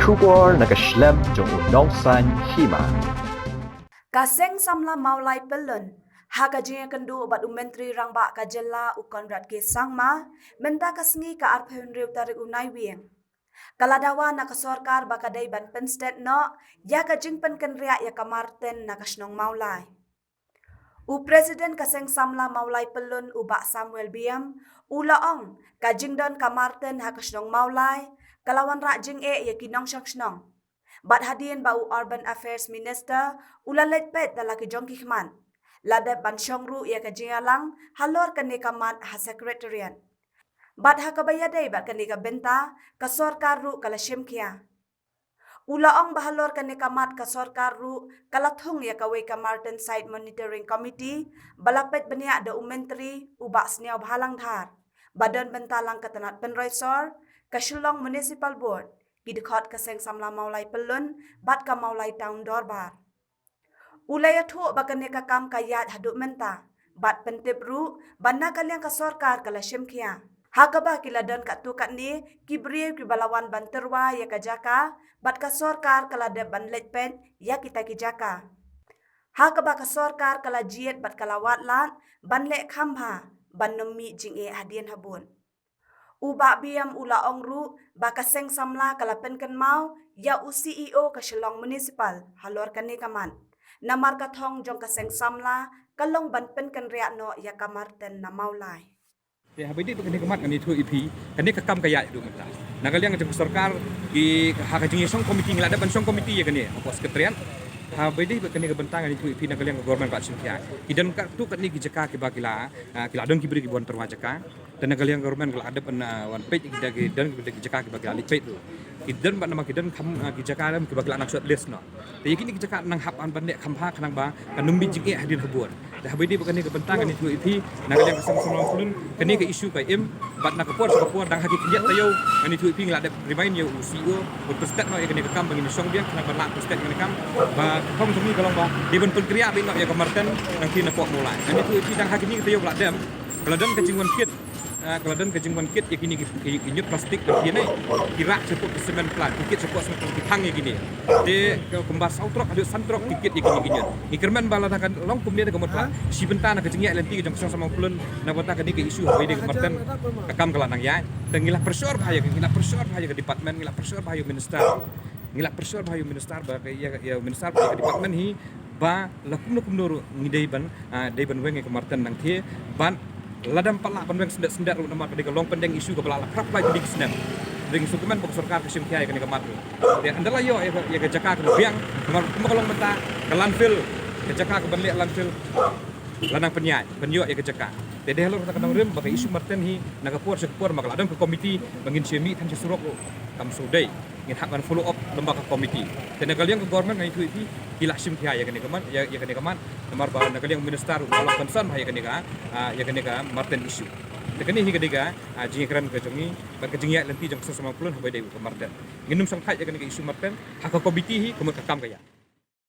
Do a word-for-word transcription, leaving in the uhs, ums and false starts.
Khubor na ka shlem jong u Nongsaiñ Hima. Ka Seng Samla Mawlai Pyllun, ha ka jingïakynduh bad u Myntri Rangbah ka Jylla u Conrad K Sangma, mynta ka sngi ka arphew hynriew tarik u Naiwieng, ka la dawa na ka sorkar ba ka dei ban pynstet noh ïa ka jingpynkynriah ïa ka Marten na ka shnong Mawlai. U President ka Seng Samla Mawlai Pyllun u Bah Samuel Biam, u la ong, ka jingdon ka Marten ha ka shnong Mawlai ka la wanrah jingeh ïa ki nongshong shnong. Bad hadien ba u Urban Affairs Minister u la leit peit da la ki jong ki khmat, la dep ban shong ruh ïa ka jingïalang halor kane ka mat ha Secretariat. Bad ha kaba ïadei bad kane ka bynta, ka sorkar ruh ka la shim khia. U la ong ba halor kane ka mat ka sorkar ruh ka la thung ïa kawei ka Marten Site Monitoring Committee ba la peit bniah da u Myntri u Bah Sniawbhalang Dhar, ba don bynta lang ka tnat pynroi sor, ka Shillong Municipal Board, ki dkhot ka Seng Samla Mawlai Pyllun bad ka Mawlai Town Dorbar. U la ïathuh ba kane ka kam ka ïaid haduh mynta, bad pyntip ruh ba na ka liang ka sorkar ka la shim khia. Ha kaba ki la don katto katne ki briew kiba la wan ban tyrwa ïa ka jaka, bad ka sorkar ka la dep ban leit peit ïa kita ki jaka. Ha kaba ka sorkar ka la jied bad ka la wad lad ban leh kham bha ban ym mih jingeh hadien habud. U Bah Biam u la ong ruh ba ka Seng Samla ka la pynkynmaw ïa u C E O ka Shillong Municipal halor kane ka mat, namar ka thong jong ka Seng Samla ka long ban pynkynriah noh ïa ka Marten na Mawlai. Te haba ïadei bad kane ka mat, ngan ïathuh ïa phi, kane ka kam ka ïaid haduh mynta. Na ka liang jong ka sorkar, ki, ha ka jingïashong komiti, ngi la dep ban shong komiti ïa kane hapoh Secretariat. Haba ïadei bad kane ka bynta, ngan ïathuh ïa phi, na ka liang ka government ka la shim khia. Ki don katto katne ki jaka kiba ki la, ah, ki la don ki briew kiba wan tyrwa jaka. Te na ka liang government ka la dep ban, ah, wan peit, ki da ki don ki jaka kiba ki la leit peit ruh. Ki don bad namar ki don kham, ah, ki jaka lem kiba ki la nang shortlist noh. Te ïa kine ki jaka nang hap ban ban leh kham bha khnang ba kan ym mih jingeh hadien habud. Te haba ïadei bad kane ka bynta, ngan ïathuh ïa phi, na ka liang ka Seng Samla Mawlai Pyllun, kane ka issue ka im, bad na ka por sha ka por dang ha ki khyndiat taïew, ngan ïathuh ïa phi, ngi la dep remind ïa u C E O ban pynstet noh ïa kane ka kam ba ngin shong biang khnang ban lah pynstet ïa kane ka kam, ba ka kam jong ngi ka long ba dei ban pynkynriah beit noh ïa ka Marten nangtei napoh Mawlai. Ngan ïathuh ïa phi, dang ha kine ki taïew ba la dep, ba la don ka jingwan kit, ah, ka la don ka jingwan kit ïa kine ki, ki, ki ñiut plastik, ki ne, ki rah shapoh ki cement plant, ki kit shapoh cement plant, ki thang ïa kine. Te ka kumba saw trok haduh san trok ki kit ïa kine ki ñiut. Ngi kyrmen ba lada ka long kumne, da ka mut ba shi bynta na ka jingïaid lynti ka jong ka Seng Samla Mawlai Pyllun na ka bynta kane ka issue haba ïadei ka Marten, ka kam ka la nang ïaid. Te ngi la pressure bha ïa ka, ngi la pressure bha ïa ka department, ngi la pressure bha ïa u minister. Ngi la pressure bha ïa u minister ba ka, ïa, ïa u minister ba ïa ka department hi, ba la kumno kumno ruh ngi dei ban, ah, dei ban weng ïa ka Marten nangtei, ban, lada ym pat lah ban weng syndet syndet ruh namar ka dei ka long pending issue kaba la, la phrap lai phi ki snem. Te ngi sngewkmen ba ka sorkar ka shim khia ïa kane ka mat ruh. Te ynda la ïoh ïa ka, ïa ka jaka kaba biang, namar kumba ka long mynta, ka landfill, ka jaka kaban leh landfill, la nang pynïaid ban ïoh ïa ka jaka. Te dei halor kata ka nongrim ba ka issue Marten hi, na ka por sha ka por, ma ka la don ka komiti ba ngin shu mih than sha surok ruh, kam shu dei. Ngin hap ban follow up lyngba ka komiti. Te na ka liang ka government, ngan ïathuh ïa phi, ki la shim khia ïa kane ka mat, ïa, ïa kane ka mat. Namar ba na ka liang minister u la long concern bha ïa kane ka, ah, ïa kane ka Marten issue. Te kane hi ka dei ka, ah, jingïakren ka jong ngi bad ka jingïaid lynti jong ka Seng Samla Mawlai Pyllun haba ïadei ka Marten. Ngin ym shong thait ïa kane ka issue Marten ha ka komiti hi, ka mut ka kam ka ïaid.